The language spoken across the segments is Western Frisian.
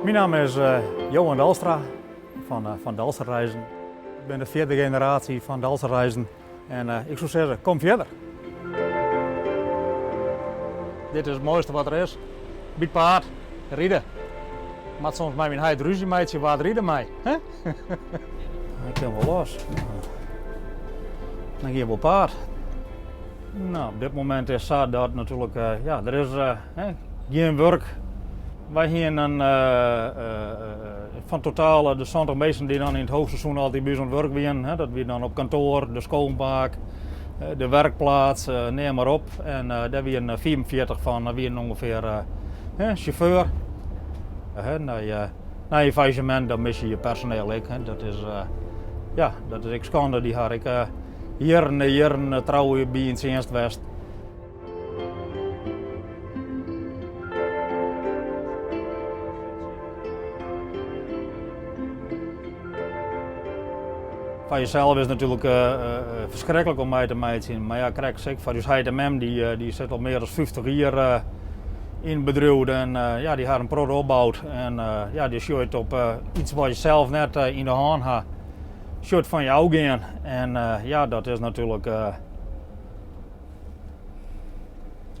Myn namme is Johan Dalstra fan Dalstra Reizen. Ik bin de fjirde generatie fan Dalstra Reizen en ik soe sizze, kom fierder. Dit is it moaiste wat der is. By it paad, ride. Moat soms mei myn heit rúzje meitsje wa't ride mei. Ik kin wol los. Dan gean je wol paad. No, op dit momint is sa dat natuerlik, ja, der is gjin wurk. Wy hienen fan totaal de 70 minsken dy't dan yn it hoogseizoen altyd by ús oan it wurk wienen. Dat wie dan op kantoar, de schoonmaak, de werkplaats, neam mar op. En dêr wienen 45 fan, wienen ûngefear sjauffeur. Nei in faillissemint dan misse je personeel ek. Dat is, ja, dat is ek skande. Dy ha ek jierren en jierren trou by yn tsjinst west. Foar jesels is it natuerlik ferskriklik om mei te meitsjen, mar ja, krekt ek foar ús heit en mem, dy sit al mear as 50 jier yn it bedriuw en ja, dy ha in protte opboud en ja, dy sjocht op iets wat je sels net yn de hân ha, sjocht fan je ôfgean en ja, dat is natuerlik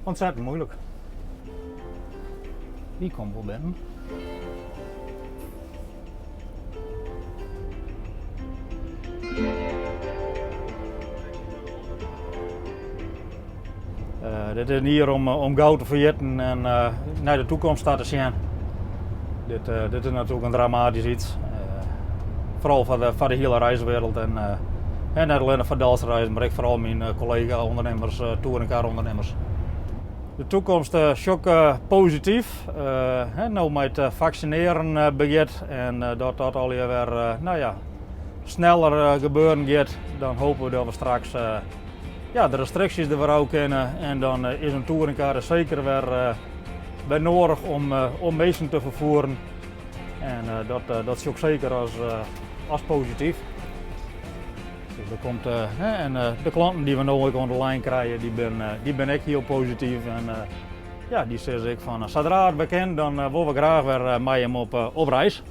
Ontzettend moeilijk. Dy komt wol binnen. Uh, dit is in jier om, eh, om gau te ferjitten en uh, nei de toekomst ta te sjen. Dit, uh, dit is natuerlik in dramatysk iets. Foaral foar de hiele reiswereld en en net allinnich foar Dalstra Reizen, mar ek foar al myn kollega-ûndernimmers, touringcar-ûndernimmers. De toekomst sjoch ik posityf. No mei it faksinearjen begjint en dat dat allegear wer nou ja, sneller gebeuren giet, dan hoopje we dat we straks ja, de restriksjes der wer ôf kinne en dan is in touringcar seker wer, wer noadich om, om minsken te ferfieren. En dat, dat sjoch ik seker as, as posityf. Dus der komt, en de klanten dy't we no ek oan de lijn krije, dy binne, dy binne ek hiel posityf. En ja, dy sizze ek fan sadra it wer kin, dan wolle we graach wer mei jim op, op reis.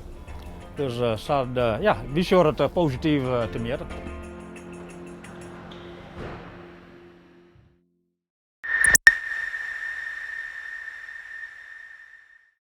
Dus sa, ja, wy sjogge it posityf temjitte.